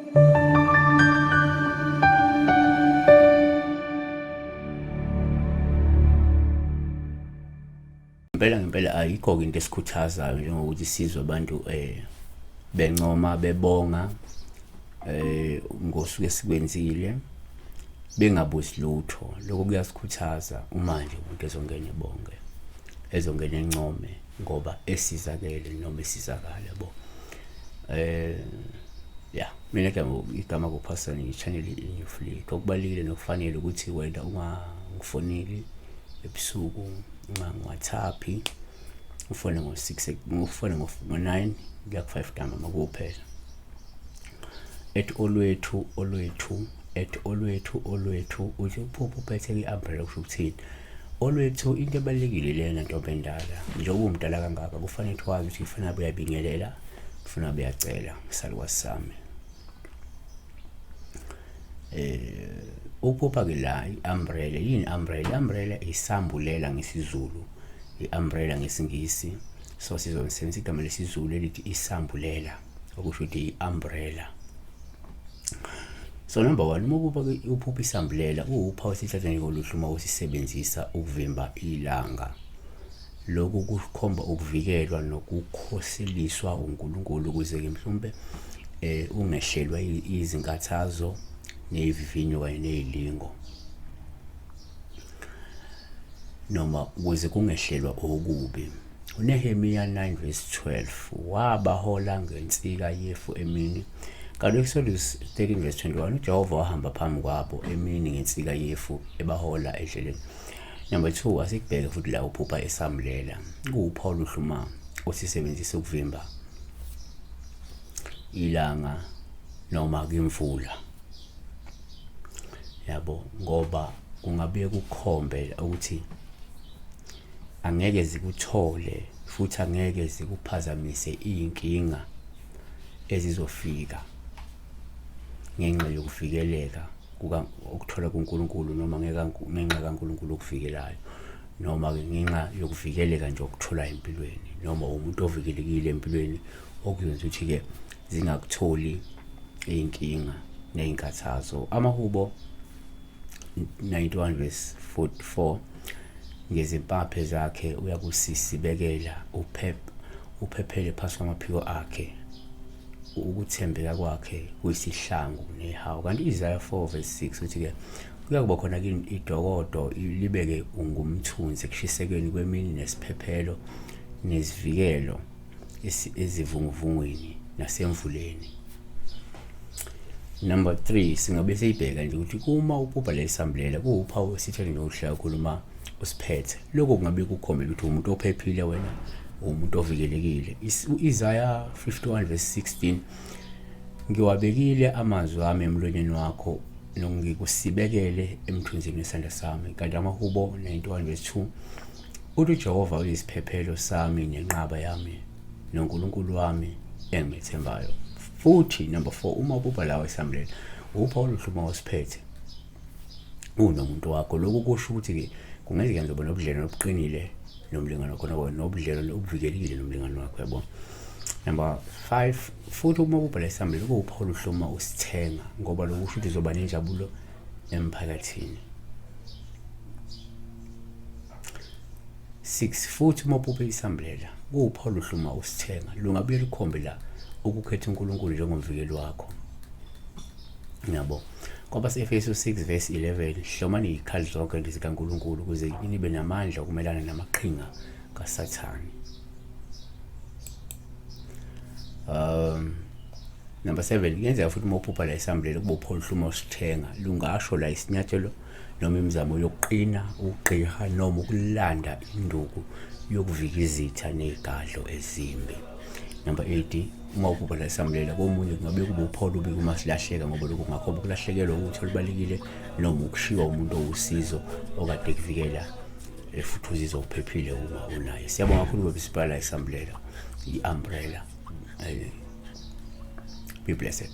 Impela ngempela ayikho-ke into esikhuthazayo njengokuthi sizwe abantu bencoma bebonga ngosuke esikwenzile bengabuzi lutho. Lokho kuyasikhuthaza uma nje umuntu ezongena ebonge, ezongena encome ngoba esizakele noma esizakala yabo. Ya mina igama kuphasana ngi-channel i-New Flick. Okubalulekile nokufanele ukuthi wena ungangifoneli ebusuku, ungangi-WhatsApp-i, ufone ngo-six, ufone ngo-nine kuya ku-five ntambama kuphela. At Olwethu, Olwethu, at Olwethu, Olwethu, uthi uphupha uphethe i-umbrella kusho ukuthini? Olwethu, into ebalulekile lena ntombi endala, njengoba umdala kangaka kufanele ukuthi wazi ukuthi kufanele abe uyabingelela, kufanele abe uyacela, salukazi sami. Ukuphupha ke la i-umbrella, yini i-umbrella? I-umbrella isambulela ngesiZulu, i-umbrella ngesiNgisi. So sizosebenzisa igama lesiZulu elithi isambulela, okusho ukuthi i-umbrella. So number one, uma uphupha uphupha isambulela, kuwuphawu esithatha njengoluhle uma usisebenzisa ukuvimba ilanga. Lokhu kukhomba ukuvikelwa nokukhoseliswa uNkulunkulu ukuze-ke mhlawumbe ungehlelwa izinkathazo ney'vivinyo kanye ney'lingo, noma ukuze kungehlelwa okubi. UNehemiya 9 verse 12 wabahola ngensika yefu emini. Kanti u-Exodus 13 verse 21 uJehova wahamba phambi kwabo emini ngensika yefu ebahola endleleni. Number 2, asikubheke futhi la uphupha esambulela. Kuwuphawu oluhle uma usisebenzisa ukuvimba ilanga noma kwimvula. Yabo, ngoba kungabuye kukhombe ukuthi angeke zikuthole futhi angeke zikuphazamise iy'nkinga ezizofika ngenxa yokuvikeleka okuthola kuNkulunkulu noma ngenxa kaNkulunkulu okuvikelayo noma-ke ngenxa yokuvikeleka nje okutholayo empilweni noma umuntu ovikelekile empilweni okuzokwenza ukuthi-ke zingakutholi iy'nkinga ney'nkathazo. Amahubo 91 verse 44 ngezimpaphe zakhe uyakusisibekela uphephele phasi kwamaphiko akhe, ukuthembeka kwakhe kuyisihlangu nehawu. Kanti u-Isaya 4 verse 6 uthi-ke kuyakuba khona kini idokodo libeke ungumthunzi ekushisekeni kwemini nesiphephelo nesivikelo ezivunguvungwini nasemvuleni. Number 3, singabe siyibheka nje ukuthi uma uphupha lesi sambulela kuwuphawu esithele nokuhle kakhulu uma usiphethe. Lokho kungabe kukhombela ukuthi umuntu ophephile wena, umuntu ovikelekile. U-Isaya 51 verse 16, ngiwabekile amazwi ami emlonyeni wakho nongikusibekele emthunzini wesandla sami. Kanti amaHubo 91 verse 2 uthi uJehova uyisiphephelo sami nenqaba yami noNkulunkulu wami engimethembayo. Futhi number 4, uma uphupha lawa esambulela, upha oluhle uma usiphethe unomuntu wakho. Lokhu kusho ukuthi-ke kungenzeka nizoba nobudlelwano obuqinile nomlingane wakho noma nobudlelwano obuvikelekile nomlingane wakho, yabo. Number 5, futhi uma uphupha la esambulela kuwupha oluhle uma usithenga, ngoba lokhu kusho ukuthi uzoba nenjabulo emphakathini. 6, futhi uma uphuphe isambulela kuwuphawu oluhle uma usithenga, lungabuye lukhombe la ukukhetha uNkulunkulu njengomvikeli wakho. Yabo. Kwabase-Efesu 6 verse 11, hlomani izikhali zonke zikaNkulunkulu ukuze nibe namandla okumelana namaqhinga kaSathane. Number 7, kuyenzeka futhi uma uphupha la isambulela kuba uphawu oluhle uma usithenga, lungasho la isinyathelo noma imizamo yokuqina, ukugqiha noma ukulanda induku yokuvika izitha nezigadlo ezimbi. Number 8, uma uphupha la isambulela komunye kungabe kuba uphawu olubi uma silahleka, ngoba lokhu kungakhomba ukulahlekelwa ukuthi olubalekile noma ukushiywa umuntu owusizo okade ekuvikela futhi uzizwa uphephile uma unaye. Siyabonga kakhulu baba isibhala isambulela, i-umbrella. Be blessed.